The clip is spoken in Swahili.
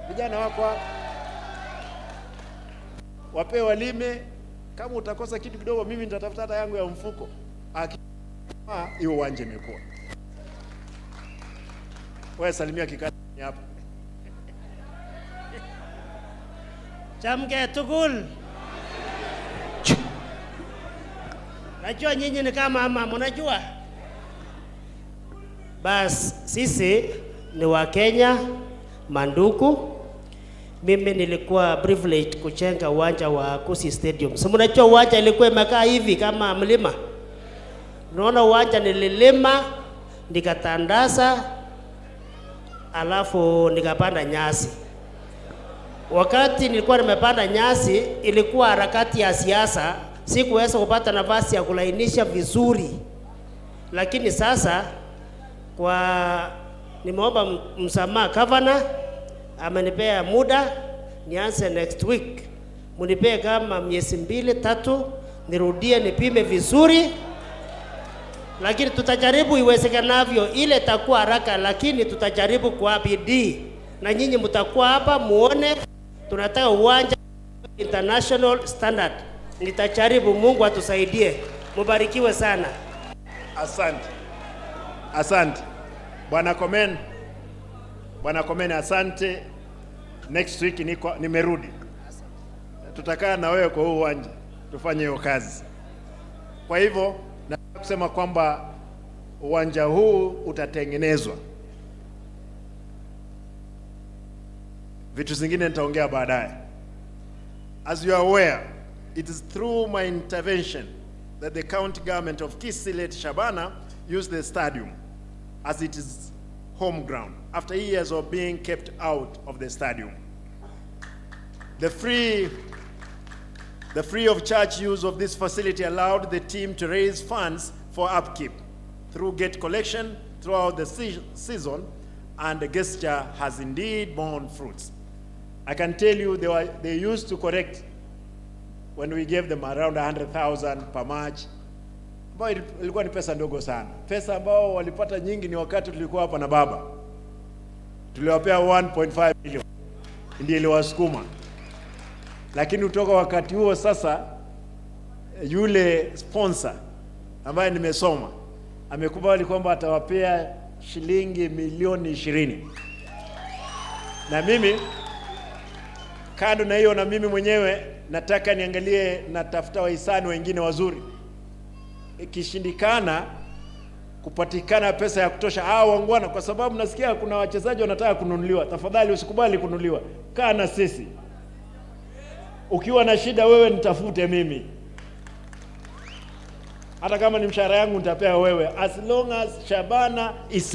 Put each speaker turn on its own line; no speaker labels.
Vijana wako hapa, wapee walime. Kama utakosa kitu kidogo, mimi nitatafuta hata yangu ya mfuko. Hiyo uwanja imekuwa. Wewe salimia kikati hapa.
Chamgei tugul. Najua nyinyi ni kama mama, mnajua. Bas, sisi ni wa Kenya mandugu. Mimi nilikuwa privileged kujenga uwanja wa Gusii Stadium. So mnajua uwanja ilikuwa imekaa hivi kama mlima. Unaona uwanja nililima, nikatandaza, alafu nikapanda nyasi. Wakati nilikuwa nimepanda nyasi, ilikuwa harakati ya siasa, sikuweza kupata nafasi ya kulainisha vizuri. Lakini sasa kwa nimeomba msamaha governor, amenipea muda nianze next week. Munipee kama miezi 2 3, nirudie nipime vizuri, lakini tutajaribu iwezekanavyo. Ile itakuwa haraka, lakini tutajaribu kwa bidii, na nyinyi mtakuwa hapa muone. Tunataka uwanja international standard. Nitajaribu, Mungu atusaidie. Mubarikiwe sana.
Asante, asante Bwana Komen, Bwana Komen, asante. Next week niko nimerudi, tutakaa na wewe kwa huu uwanja tufanye hiyo kazi. Kwa hivyo nataka kusema kwamba uwanja huu utatengenezwa. Vitu zingine nitaongea baadaye. As you are aware, it is through my intervention that the county government of Kisii, late Shabana, used the stadium as its home ground after years of being kept out of the stadium. The free of charge use of this facility allowed the team to raise funds for upkeep through gate collection throughout the season, and the gesture has indeed borne fruits. I can tell you they used to correct when we gave them around 100,000 per match, ambayo ilikuwa ni pesa ndogo sana. Pesa ambao walipata nyingi ni wakati tulikuwa hapa na baba, tuliwapea 1.5 million ndiyo iliwasukuma. Lakini kutoka wakati huo sasa, yule sponsor ambaye nimesoma amekubali kwamba atawapea shilingi milioni 20, na mimi kando na hiyo, na mimi mwenyewe nataka niangalie, natafuta wahisani wengine wazuri. Ikishindikana kupatikana pesa ya kutosha, hao wangwana, kwa sababu nasikia kuna wachezaji wanataka kununuliwa. Tafadhali usikubali kununuliwa, kaa na sisi. Ukiwa na shida wewe nitafute mimi, hata kama ni mshahara yangu nitapea wewe, as long as Shabana is